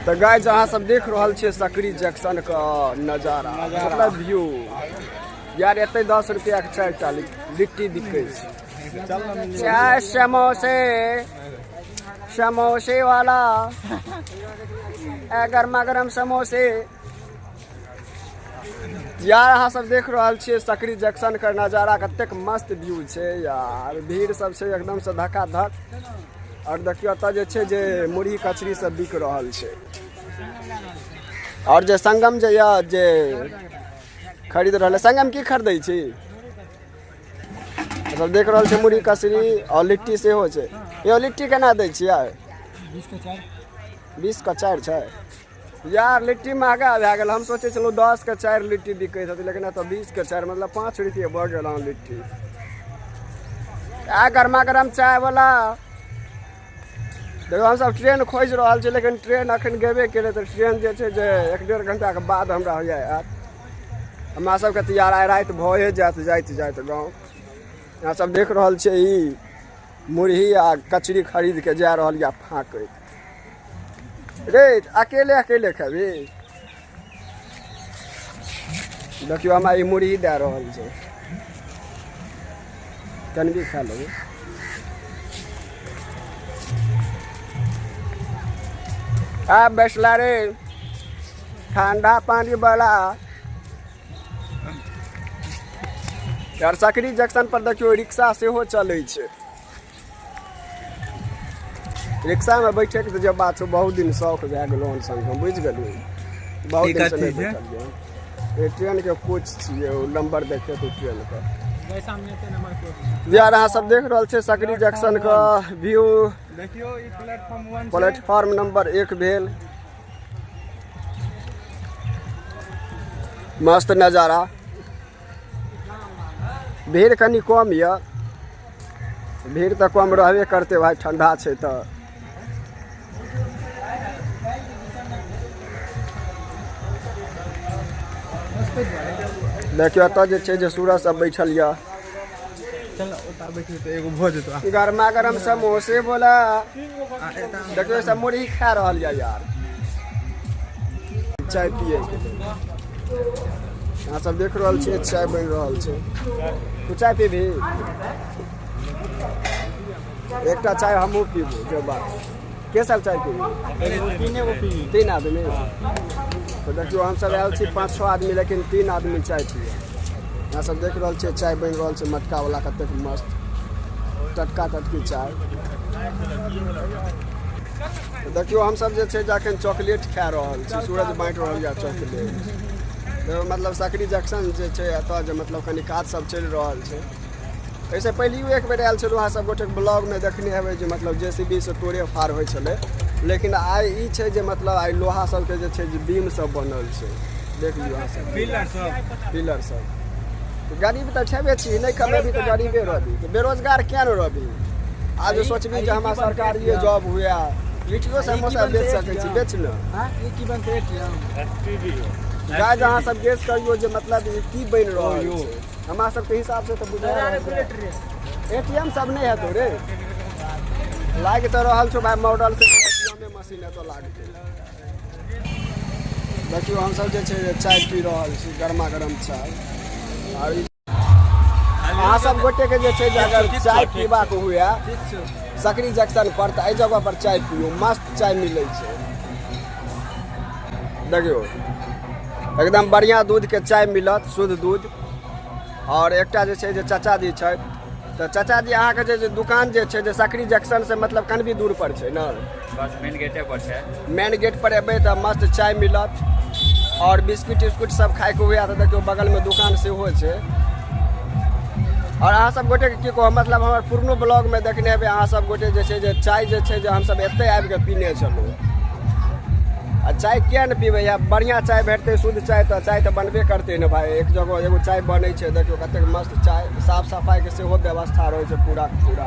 तऽ गाइज अहाँ सब देख रहल छियै सकरी जंक्शन के नजारा, मतलब व्यू। यार एते 10 रुपया के 4टा लिट्टी बिकै छै। चाय समोसे, समोसे वाला, ए गर्मा गर्म समोसे। यार अहाँ सब देख रहल छियै सकरी जंक्शन के नजारा, कतेक मस्त व्यू छै यार। भीड़ सब छै एकदम से धकाधक। और देखियौ एतऽ जे छै जे मुरही कचरी सब बिक रहल छै। और जे संगम जे यऽ जे खरीद रहल है। संगम की खरीदै छी? सब देख रहल छै मुरही कचरी और लिट्टी सेहो छै। यौ लिट्टी केना दै छियै? 20 के 4 छै। यार लिट्टी महगा भए गेल। हम सोचै छलहुँ 10 के 4 लिट्टी बिकै छथिन, लेकिन एतऽ 20 के 4, मतलब 5 रुपये बढ़ गेल हँ लिट्टी। आ गर्मा गर्म चाय वाला। देखो हमसब ट्रेन खोजि रहल छी, लेकिन ट्रेन अखन गेबे केलै, तऽ ट्रेन जे छै जे 1-1.5 घंटाके बाद हमरा होइए आयत। हमरा सबके तऽ यार आइ राति भए जायत जाइत जाइत गाँव। अहाँ सब देख रहल छियै ई मुरही आ कचरी खरीद के जा रहल यऽ फाँकैत। रे अकेले अकेले खेबही? देखियौ हमरा ई मुरही दए रहल छै, कनबी खा लेबै। आ बैसला रे ठंडा पानी वाला। यार सकरी जंक्शन पर देखियौ रिक्शा सेहो चलै छै। रिक्शामे बैठेके तऽ जे बात छौ, बहुत दिन शौक भए गेलौ हन संग, बुझि गेलियै? बहुत ई दिन से कथी नहि छै? बैठलियै हन। ई ट्रेनके कोच छियै, ओ नंबर देखे तो ट्रेनके। यार अहाँ सब देख रहल छियै सकरी जंक्शन के व्यू। देखियौ ई प्लेटफॉर्म 1 छै। प्लेटफॉर्म नंबर 1 भेल। मस्त नजारा। भीड़ कनि कम यऽ, भीड़ तऽ कम रहबे करतै भाइ, ठंडा छै तऽ। देखियौ एतऽ जे छै जे सूरज सब बैठल यऽ। चल ओतऽ बैठू तऽ एगो भऽ जेतौ। गर्मा गर्म समोसे बोला। देखियौ सब मुरही खा रहल यऽ यार चाय पियै के लेल। अहाँ सब देख रहल छियै चाय बनि रहल छै। तू चाय पीबही? एकटा चाय हमहूँ पीबू। जे बात के सब चाय पीबी? 3 आदमी। तऽ देखियौ हमसब आयल छी 5-6 आदमी, लेकिन 3 आदमी चाय पियै। अहाँ सब देख रहल छियै चाय बनि रहल छै मटका वाला, कतेक मस्त टटका टटकी चाय। तऽ देखियौ हमसब जे छै जे अखन चॉकलेट खा रहल छी। सूरज बाँटि रहल यऽ चॉकलेट। तऽ मतलब सकरी जंक्शन जे छै एतऽ जे मतलब कनि काज सब चलि रहल छै। एहिसँ पहिलियो एक बेर आयल छलहुँ, अहाँ सब गोटेके ब्लॉगमे देखने हेबै जे मतलब JCB से तोड़े फाड़ होइ छलै। लेकिन आइ ई छै जे मतलब आइ लोहा सबके जे छै जे बीम सब बनल छै। देख लियौ अहाँ सब पिलर सब, पिलर सब। गरीब तऽ छेबे छी, नहि कमेबी तऽ गरीबे रहबी, तऽ बेरोजगार किया नहि रहबी? आज सोचबी जे हमरा सरकारिए जॉब हुए, लिट्टियो समोसा बेच सकै छी, बेच ने। ई की बनतै एटीएम? गाइस अहाँ सब गेस करियौ जे मतलब ई की बनि रहल छै। हमरा सबके हिसाब से तऽ बुझा रहल छै एटीएम सब नहि हेतौ रे। लागि तऽ रहल छौ भाइ मॉडल से एटीएम मशीन हेतौ लागतै। देखियौ हमसब जे छै चाय पी रहल छी, गर्मा गर्म चाय। आर अहाँ सब गोटे के जे छै जे अगर चाय पीबाक हुए सकरी जंक्शन पर तऽ एहि जगह पर चाय पियू, मस्त चाय मिलै छै। देखियौ एकदम बढ़िआँ दूधके चाय मिलत, शुद्ध दूध। और एकटा जे छै जे चाचा जी छथि, तऽ चाचा जी अहाँके जे दुकान जे छै जे सकरी जंक्शन से मतलब कनबी दूर पर छै ने? बस मेन गेटे पर छै। मेन गेट पर एबै तऽ मस्त चाय मिलत और बिस्किट उस्किट सब खायके हुए तऽ देखियौ बगलमे दुकान सेहो छै। और अहाँ सब गोटेके की कहब, मतलब हमर पुरनो ब्लॉगमे देखने हेबै अहाँ सब गोटे जे छै जे चाय जे छै जे हमसब एतै आबिके पीने छलहुँ। आ चाय किया नहि पीबै? या बढ़िआँ चाय भेटतै, शुद्ध चाय, तऽ चाय तऽ बनबे करतै ने भाय। एक जगह एगो चाय बनै छै, देखियौ कतेक मस्त चाय, साफ सफाइके सेहो व्यवस्था रहै छै पूरा पूरा।